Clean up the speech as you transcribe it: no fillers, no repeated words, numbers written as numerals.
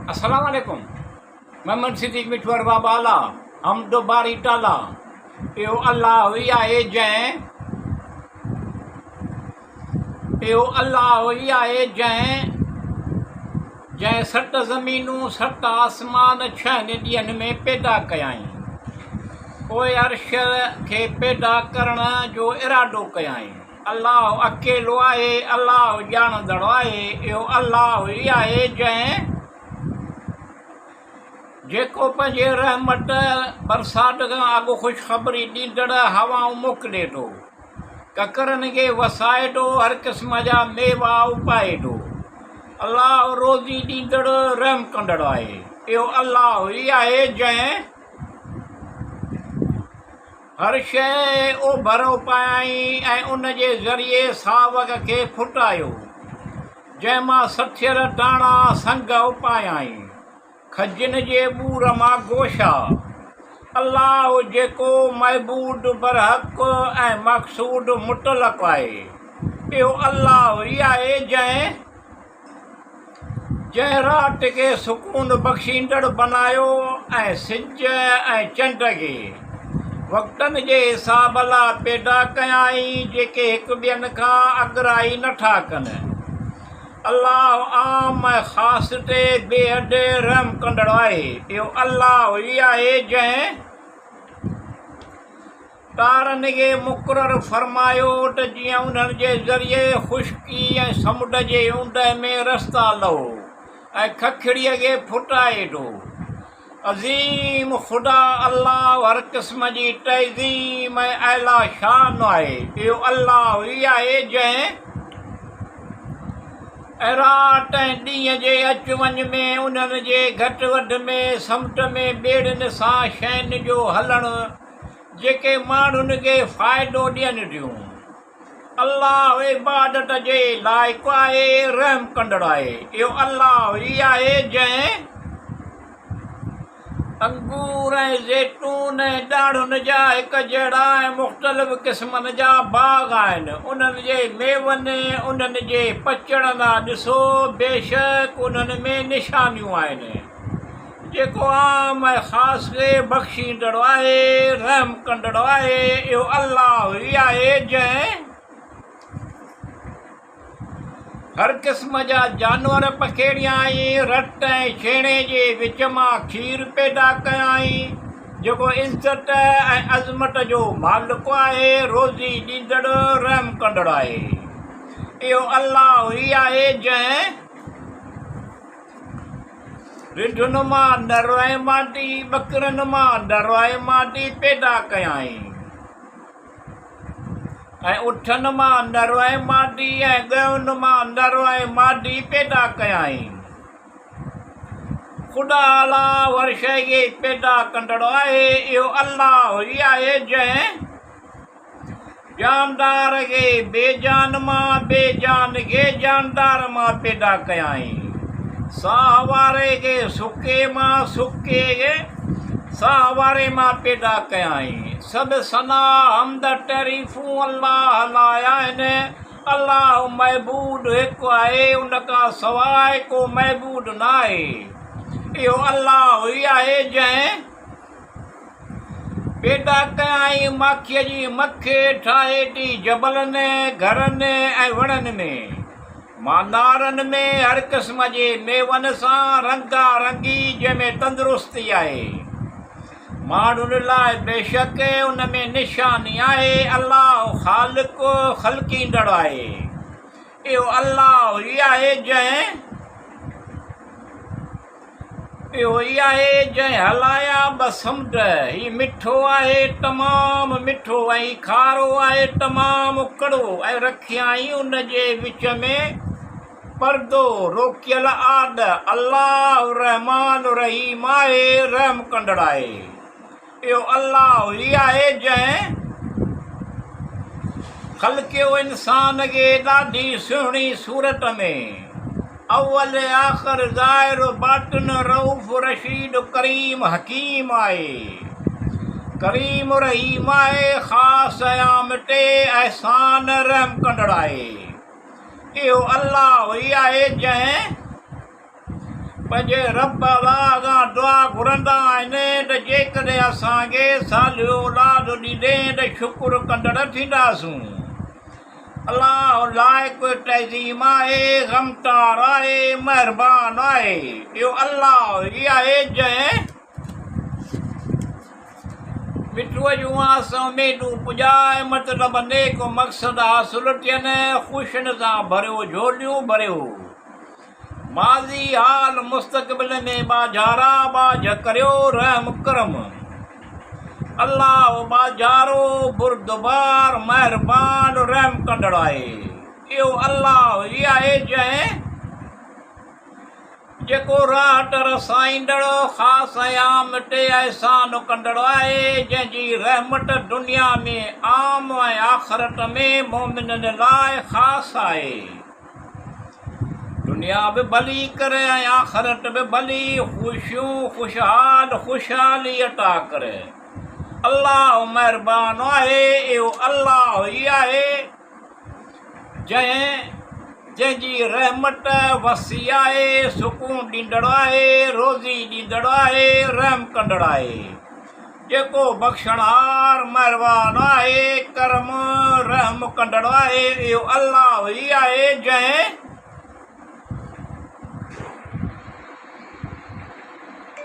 السلام عليڪم محمد صديق مٺو ارباب اعليٰ حمد باري تعاليٰ اهو الله ئي آهي جنهن اهو الله ئي آهي جنهن جنهن ست زمينون ست آسمان ڇهن ڏينهن ۾ پيدا ڪيائين پوء عرش کي پيدا ڪرڻ جو ارادو ڪيائين الله اڪيلو آهي، الله ڄاڻندڙ آهي، اهو الله ئي آهي جنهن، جيڪو پنهنجي رحمت برسات کان اڳ خوشخبري ڏيندڙ هوائون موڪلي ٿو، ڪڪرن کي وسائي ٿو، هر قسم جا ميوا اپائي ٿو. الله روزي ڏيندڙ، رحم ڪندڙ آهي. اهو الله ئي آهي جنهن. هر شيء اوڀر اپايائين ۽ ان جي ذريعي ساوڪ کي ڦٽايو، جنهن مان سٿيل داڻا سنگ اپايائين، کجين جي ٻور مان گوشا. الله جيڪو معبود برحق ۽ مقصود مطلق آهي، اهو الله ئي آهي جنهن. جنهن رات کي سڪون بخشيندڙ بنايو ۽ سج ۽ چنڊ کي وقتن جي حساب لاء پيدا ڪيائين جيڪي هڪ ٻين کان اڳرائي نه ٿا ڪن. الله عام ۽ خاص تي بي حد رحم ڪندڙ آهي. اهو الله ئي آهي جنهن. تارن کي مقرر فرمايو ته جيئن انهن جي ذريعي خشڪي ۽ سمنڊ جي اوندهه ۾ رستا لهو ۽ ککڙيء کي ڦٽائي ٿو. عظيم خدا الله هر قسم جي تعظيم ۽ اعليٰ شان آهي. اهو الله ئي آهي جنهن ۽ رات ۽ ڏينهن جي اچ وڃ ۾ انهن جي گهٽ وڌ ۾ سمنڊ ۾ ٻيڙين سان شين جو هلڻ جيڪي ماڻهن کي فائدو ڏين ٿيون. الله عبادت جي لائق آهي، رحم ڪندڙ آهي. اهو الله ئي آهي جنهن انگور ۽ زيتون ۽ ڏاڙهن جا هڪ جهڙا ۽ مختلف قسمن جا باغ آهن، انهن جي ميون انهن جي پچڻ ڏانهن ڏسو، بيشڪ انهن ۾ نشانيون آهن. جيڪو عام ۽ خاص کي بخشيندڙ آهي، رحم ڪندڙ آهي، اهو الله ئي آهي جنهن. هر قسم جا جانور پکيڙيائين، رت ۽ ڇيڻي جي وچ مان کير پيدا ڪيائين، جيڪو عزت ۽ عظمت جو مالڪ آهي، روزي ڏيندڙ، رحم ڪندڙ آهي. اهو الله ئي آهي جنهن رڍن مان نر ۽ مادي، ٻڪرين مان نر ۽ مادي پيدا ڪيائين. ۽ اٺن مان نر ۽ مادي ۽ ڳئون مان نر ۽ مادي پيدا ڪيائين. خدا الله هر شيء کي پيدا ڪندڙ آهي. اهو الله ئي آهي جنهن جاندار کي بي جان مان، بي جان کي جاندار مان پيدا ڪيائين. ساهه واري کي سڪي مان، سڪي کي ساهه واري مان پيدا ڪيائين. سڀ ثنا، حمد، تعريفون الله لاء آهن. الله معبود هڪ آهي، ان کان سواء ڪو معبود ناهي. اهو الله ئي آهي جنهن پيدا ڪيائين ماکيء جي مک، ٺاهي ٿي جبلن، گهرن ۽ وڻن ۾. مانارن ۾ هر قسم جي ميون سان رنگا رنگي جنهن ۾ تندرستي آهي. ماڻهن لاء بيشڪ ان ۾ نشاني آهي، الله خالق خلقيندڙ آهي. اهو الله ئي آهي جنهن. اهو ئي آهي جنهن هلايا ٻه سمنڊ، هي مٺو آهي تمام مٺو ۽ هي کارو آهي تمام ڪڙو ۽ رکيائين ان جي وچ ۾ پردو، روڪيل آڏ، الله الرحمان الرحيم آهي، رحم ڪندڙ آهي. اهو الله ئي آهي جنهن خلقيو انسان کي ڏاڍي سهڻي صورت ۾، اول آخر ظاهر و باطن رئوف رشيد ڪريم حڪيم آهي. ڪريم رحيم آهي، خاص ۽ عام تي احسان رحم ڪندڙ آهي. اهو الله ئي آهي جنهن. پنهنجي رب الله کان دعا گهرندا آهن ته جيڪڏهن اسان کي صالح اولاد ڏيندين ته شڪر ڪندڙ ٿينداسون. الله لائق تعظيم آهي، غمٽار آهي، مهربان آهي. اهو الله ئي آهي جنهن. مٺوء جون آسون اميدون پڄائي، مطلب نيڪ مقصد حاصل ٿين، خوشين سان ڀريو جهوليون ڀريو. ماضي، حال، مستقبل ۾ ٻاجهارا ٻاجهه ڪريو، رحم ڪرم. الله ٻاجهارو، بردبار، مهربان، رحم ڪندڙ آهي. اهو الله ئي آهي جنهن. جيڪو راحت رسائيندڙ، خاص ۽ عام تي احسان ڪندڙ آهي، جنهن جي رحمت دنيا ۾ عام ۽ آخرت ۾ مؤمنن لاء خاص آهي. دنيا به ڀلي ڪري ۽ آخرت به ڀلي، خوشيون، خوشحال، خوشحالي عطا ڪري. الله مهربان آهي، اهو الله ئي آهي. جنهن جنهن جي رحمت وسيع آهي، سڪون ڏيندڙ آهي، روزي ڏيندڙ آهي، رحم ڪندڙ آهي، جيڪو بخشڻهار مهربان آهي، ڪرم، رحم ڪندڙ آهي، اهو الله ئي آهي جنهن.